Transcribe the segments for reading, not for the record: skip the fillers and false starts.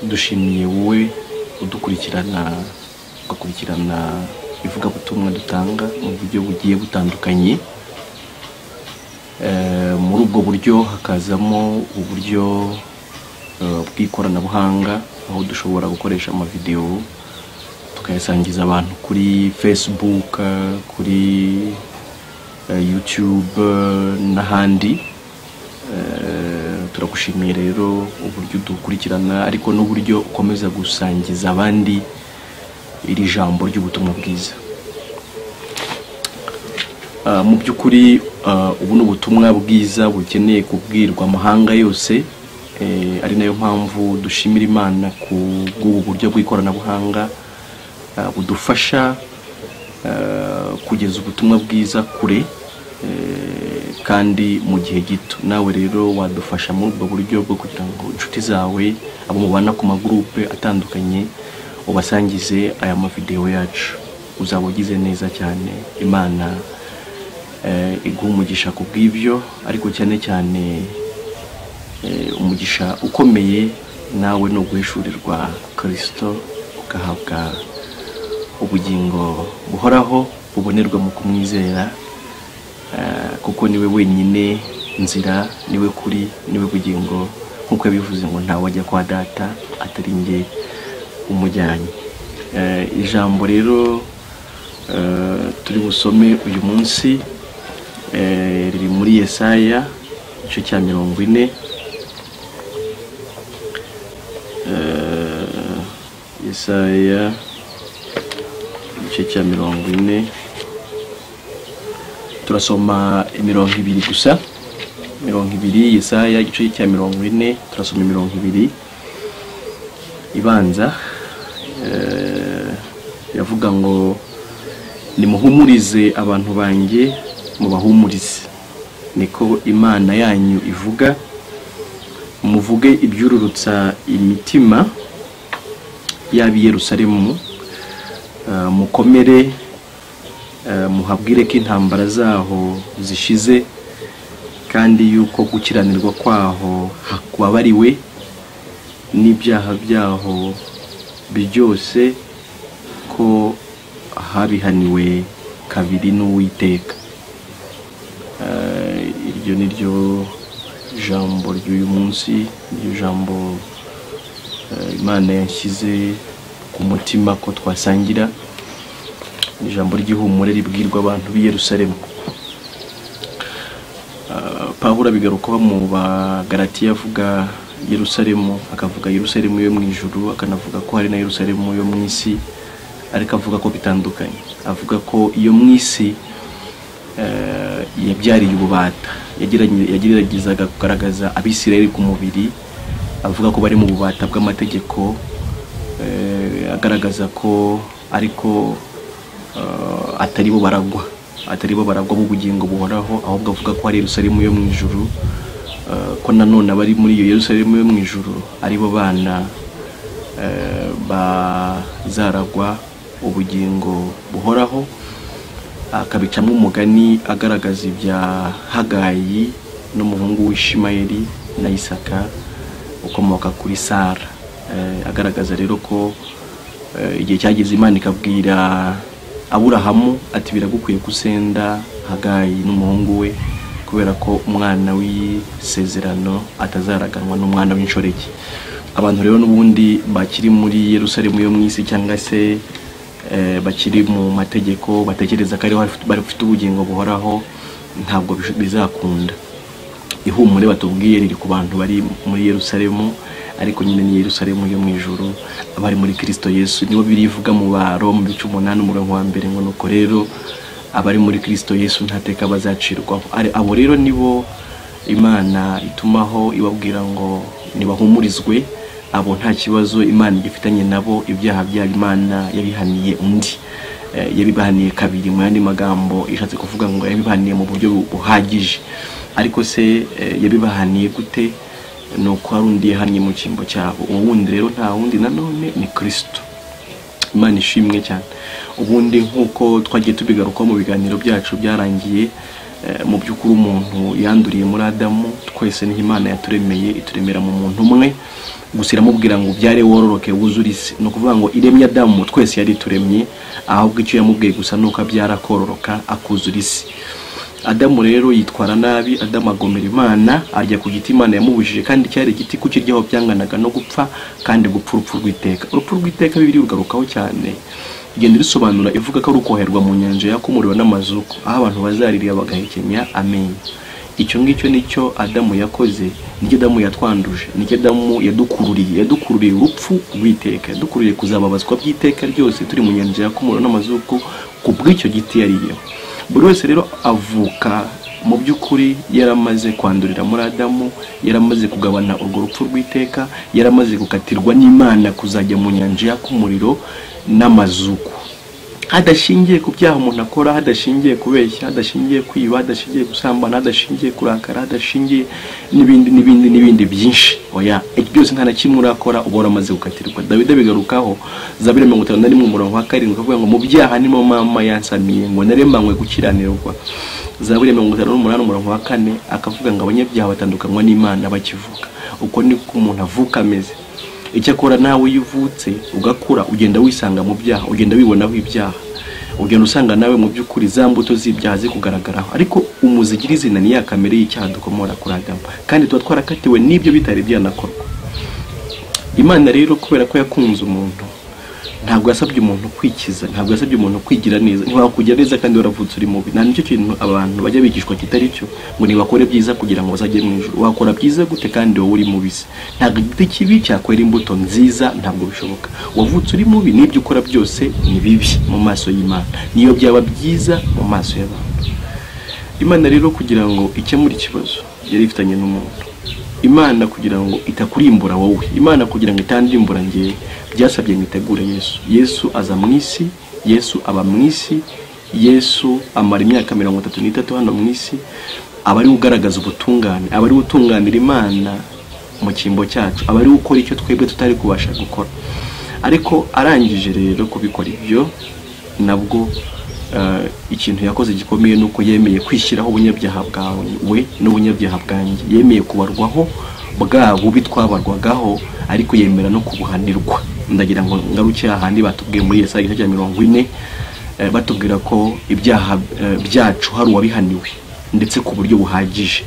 Dushimiye wowe udukurikirana, ugakurikirana ivugabutumwa dutanga mu buryo bugiye butandukanye. Muri ubwo buryo hakazamo uburyo bw'ikoranabuhanga, aho dushobora gukoresha amavidewo tukayasangiza abantu kuri Facebook, kuri YouTube n'ahandi. Turagushimiye rero uburyo udukurikirana, ariko n'uburyo ukomeza gusangiza abandi iri jambo ry'ubutumwa bwiza. Mu by'ukuri ubu ni ubutumwa bwiza bukeneye kubwirwa amahanga yose, ari nayo mpamvu dushimira Imana ku bw'ubu buryo bw'ikoranabuhanga budufasha kugeza ubutumwa bwiza kure kandi mu gihe gito. Nawe rero wadufasha muri ubwo buryo bwo kugira ngo inshuti zawe, abo mubana ku magurupe atandukanye, ubasangize aya mavidewo yacu. Uzaba ugize neza cyane. Imana iguha umugisha ku bw'ibyo, ariko cyane cyane umugisha ukomeye nawe ni uguhishurirwa Kristo, ugahabwa ubugingo buhoraho bubonerwa mu kumwizera, kuko niwe wenyine nzira, niwe kuri, niwe bugingo, nk'uko yabivuze ngo ntawe ajya kwa data atari njye umujyanye. Ijambo rero turi busome uyu munsi riri muri Yesaya igice cya 40. Yesaya igice cya 40, turasoma imirongo ibiri gusa. 20, Yesaya igice cya 40, turasoma imirongo ibiri ibanza. Iravuga ngo nimuhumurize abantu banjye, mubahumurize, niko Imana yanyu ivuga, muvuge ibyururutsa imitima y'ab'i Yerusalemu, mukomere, muhabwire ko intambara zaho zishize, kandi yuko gukiranirwa kwaho hakubabariwe, n'ibyaha byaho byose ko habihaniwe kabiri n'Uwiteka. Iryo ni ryo jambo ry'uyu munsi, iryo jambo Imana yashyize ku mutima ko twasangira, ijambo ry'ihumure ribwirwa abantu b'i Yerusalemu. Pawulo abigarukaho mu Bagalatiya avuga Yerusalemu, akavuga Yerusalemu yo mu ijuru, akanavuga ko hari na Yerusalemu yo mu isi, ariko avuga ko bitandukanye. Avuga ko iyo mu isi yabyariye ububata, yageragezaga kugaragaza Abisirayeli ku mubiri, avuga ko bari mu bubata bw'amategeko, agaragaza ko ariko atari bo baragwa, atari bo baragwa b'ubugingo buhoraho, ahubwo avuga ko ari Yerusalemu yo mu ijuru, ko nanone abari muri iyo Yerusalemu yo mu ijuru ari bo bana bazaragwa ubugingo buhoraho. Akabicamo umugani agaragaza ibya Hagayi n'umuhungu w'Ishimayeli na Isaka ukomoka kuri Sara. Agaragaza rero ko igihe cyageze Imana ikabwira Aburahamu ati biragukwiye gusenda Hagayi n'umuhungu we, kubera ko umwana w'isezerano atazaraganwa n'umwana w'inshoreke. Abantu rero n'ubundi bakiri muri Yerusalemu yo mu isi, cyangwa se bakiri mu mategeko, batekereza ko ariho bafite ubugingo buhoraho, ntabwo bizakunda. Ihumure batubwiye riri ku bantu bari muri Yerusalemu, ariko nyine ni Yerusalemu yo mu ijuru, abari muri Kristo Yesu. Nibo birivuga mu Baroma ibice 8 umurongo wa 1 ngo nuko rero abari muri Kristo Yesu nta teka bazacirwaho. Abo rero nibo Imana itumaho ibabwira ngo nibahumurizwe, abo nta kibazo Imana igifitanye nabo, ibyaha byabo Imana yabihaniye undi, yabibahaniye kabiri. Mu yandi magambo ishatse kuvuga ngo yabibahaniye mu buryo buhagije. Ariko se yabibahaniye gute? Nuko hari undi yahannye mu cyimbo cyabo. Uwo wundi rero nta wundi nanone ni Kristo. Imana ishimwe cyane. Ubundi nkuko twagiye tubigarukaho mu biganiro byacu byarangiye, mu by'ukuri umuntu yanduriye muri Adamu, twese niho Imana yaturemeye, ituremera mu muntu umwe. Gusa iramubwira ngo ubyare wororoke wuzure isi. Ni ukuvuga ngo iremye Adamu twese yari turemye, ahubwo icyo yamubwiye gusa ni uko abyara kororoka akuzura isi. Adamu rero yitwara nabi, Adamu agomera Imana, arya ku giti Imana yamubujije, kandi cyari igiti kukiryaho byanganaga no gupfa, kandi gupfa urupfu rw'iteka. Urupfu rw'iteka Bibiliya irugarukaho cyane, igenda irisobanura ivuga ko ari ukoherwa mu nyanja yaka umuriro n'amazuku, aho abantu bazaririra bagahekenya amenyo. Icyo ngicyo nicyo Adamu yakoze, nicyo Adamu yatwanduje, nicyo Adamu yadukururiye, yadukururiye urupfu rw'iteka, yadukururiye kuzababazwa by'iteka ryose turi mu nyanja yaka umuriro n'amazuku ku bw'icyo giti yariyeho. Buri wese rero avuka mu by'ukuri yaramaze kwandurira muri Adamu, yaramaze kugabana urwo rupfu rw'iteka, yaramaze gukatirwa n'Imana kuzajya mu nyanja yaka umuriro n'amazuku. Hadashingiye ku byaha umuntu akora, hadashingiye kubeshya, hadashingiye kwiba, hadashingiye gusambana, hadashingiye kurakara, hadashingiye n'ibindi n'ibindi n'ibindi byinshi. Oya, ibyo byose nta na kimwe urakora uba waramaze gukatirwa. Dawidi abigarukaho Zaburi 51 umurongo wa 7 akavuga ngo mu byaha nimo mama yansamiye, ngo naremanywe gukiranirwa. Zaburi 58 umurongo wa 4 akavuga ngo abanyabyaha batandukanywa n'Imana bakivuka. Uko niko umuntu avuka ameze. Icyakora nawe iyo uvutse ugakura ugenda wisanga mu byaha, ugenda wibonaho ibyaha, ugenda usanga nawe mu by'ukuri za mbuto z'ibyaha zikugaragaraho. Ariko umuzigira izina ni ya kamere y'icyaha dukomora kuri Adamu, kandi tuba twarakatiwe n'ibyo bitari byanakorwa. Imana rero kubera ko yakunze umuntu, ntabwo yasabye umuntu kwikiza, ntabwo yasabye umuntu kwigira neza. Ntiwakugira neza kandi waravutse uri mubi. Nta nicyo kintu abantu bajya bigishwa kitari cyo, ngo nibakore byiza kugira ngo bazajye mu ijuru. Wakora byiza gute kandi wowe uri mubi? Ntabwo igiti kibi cyakwera imbuto nziza, ntabwo bishoboka. Wavutse uri mubi, n'ibyo ukora byose ni bibi mu maso y'Imana, niyo byaba byiza mu maso y'abantu. Imana rero kugira ngo ikemure ikibazo yari ifitanye n'umuntu, Imana kugira ngo itakurimbura wowe, Imana kugira ngo itandimbura ngewe, byasabye ngo itegure Yesu. Yesu aza mu isi, Yesu aba mu isi, Yesu amara imyaka 33 hano mu isi, aba ari ugaragaza ubutungane, aba ari utunganira Imana mu cyimbo cyacu, aba ari ukora icyo twebwe tutari kubasha gukora. Ariko arangije rero kubikora ibyo, nabwo ikintu yakoze gikomeye nuko yemeye kwishyiraho ubunyabyaha bwawe n'ubunyabyaha bwanjye, yemeye kubarwaho bwa bubi twabarwagaho, ariko yemera no kubuhanirwa. Ndagira ngo ngaruke ahandi batubwiye muri Yesaya igice cya 40, batubwira ko ibyaha byacu hari uwabihaniwe ndetse ku buryo buhagije,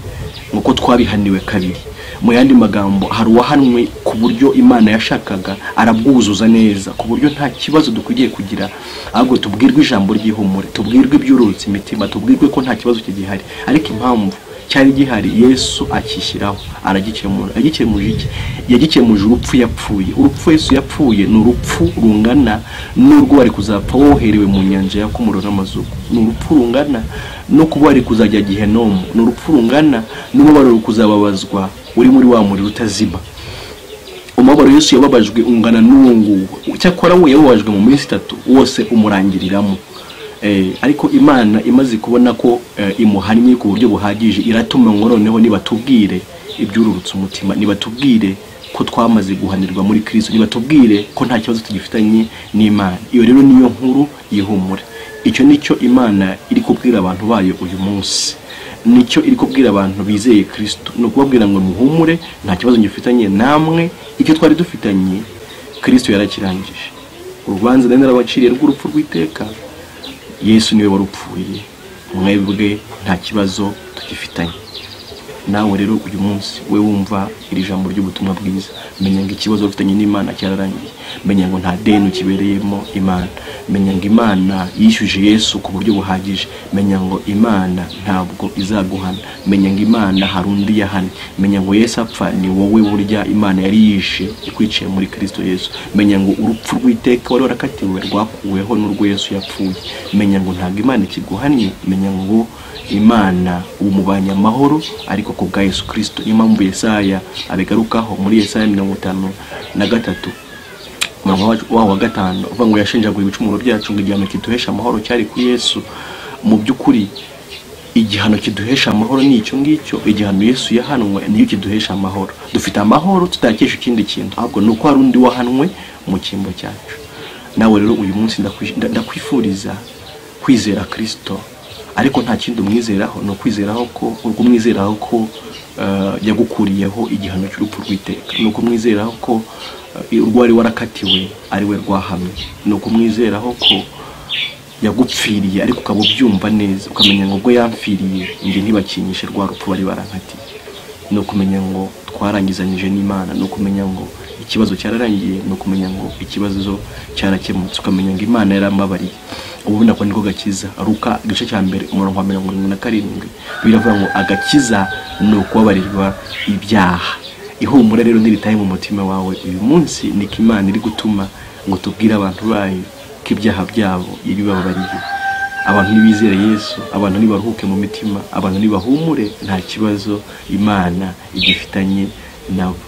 nkuko twabihaniwe kabiri. Mu yandi magambo, hari uwahanwe ku buryo Imana yashakaga, arabwuzuza neza ku buryo nta kibazo dukwiriye kugira, ahubwo tubwirwe ijambo ry'ihumure, tubwirwe ibyururutse imitima, tubwirwe ko nta kibazo kigihari. Ariko impamvu cyari gihari, Yesu akishyiraho, aragikemura. Yagikemuje iki? Yagikemuje urupfu yapfuye. Urupfu Yesu yapfuye ni urupfu rungana n'urwo wari kuzapfa woherewe mu nyanja yaka umuriro n'amazuku, ni urupfu rungana no kuba wari kuzajya Gehinomu, ni urupfu rungana n'umubabaro kuzababazwa uri muri wa muriro utazima. Umubabaro Yesu yababajwe ungana n'uwo nguwo. Cyakora we yababajwe mu minsi 3 wose umurangiriramo. Ariko Imana imaze kubona ko imuhannye ku buryo buhagije, iratuma ngo noneho nibatubwire ibyururutse umutima, nibatubwire ko twamaze guhanirwa muri Kristo, nibatubwire ko nta kibazo tugifitanye n'Imana. Iyo rero niyo nkuru y'ihumure. Icyo nicyo Imana iri kubwira abantu bayo uyu munsi, nicyo iri kubwira abantu bizeye Kristo, ni ukubabwira ngo muhumure, nta kibazo ngifitanye namwe, icyo twari dufitanye Kristo yarakirangije. Urubanza nari narabaciriye rw'urupfu rw'iteka, Yesu niwe warupfuye, mwebwe nta kibazo tugifitanye. Nawe rero uyu munsi we wumva iri jambo ry'ubutumwa bwiza, menya ngo ikibazo ufitanye n'Imana cyararangiye, menya ngo nta deni ukibereyemo Imana, menya ngo Imana yishyuje Yesu ku buryo buhagije, menya ngo Imana ntabwo izaguhana, menya ngo Imana hari undi yahanye, menya ngo Yesu apfa ni wowe burya Imana yari yishe ikwiciye muri Kristo Yesu, menya ngo urupfu rw'iteka wari warakatiwe rwakuweho n'urwo Yesu yapfuye, menya ngo ntabwo Imana ikiguhannye, menya ngo Imana umubanye amahoro ariko ku bwa Yesu Kristo. Niyo mpamvu Yesaya abigarukaho muri Yesaya 53 umurongo waho wa 5 uvuga ngo yashenjaguye ibicumuro byacu ngo igihano kiduhesha amahoro cyari kuri Yesu. Mu by'ukuri igihano kiduhesha amahoro ni icyo ngicyo, igihano Yesu yahanwe niyo kiduhesha amahoro. Dufite amahoro tutakesha ikindi kintu, ahubwo nuko hari undi wahanwe mu cyimbo cyacu. Nawe rero uyu munsi ndakwifuriza kwizera Kristo, Ariko nta kindi umwizeraho, ni ukwizeraho ko umwizeraho ko yagukuriyeho igihano cy'urupfu rw'iteka, ni ukumwizeraho ko urwo wari warakatiwe ari we rwahamye, ni ukumwizeraho ko yagupfiriye, ariko ukaba ubyumva neza, ukamenya ngo ubwo yampfiriye njye ntibakinyishe rwa rupfu bari barankatiye. Ni ukumenya ngo twarangizanyije n'Imana, ni ukumenya ngo ikibazo cyararangiye, ni ukumenya ngo ikibazo cyarakemutse, ukamenya ngo Imana yarambabariye. Ubundi ako niko gakiza. Luka igice cya 1 umurongo wa 77 biravuga ngo agakiza ni ukubabarirwa ibyaha. Ihumure rero ntiritahe mu mutima wawe uyu munsi, niko Imana iri gutuma ngo tubwire abantu bayo ko ibyaha byabo yabibabariye. Abantu nibizere Yesu, abantu nibaruhuke mu mitima, abantu nibahumure, nta kibazo Imana igifitanye nabo.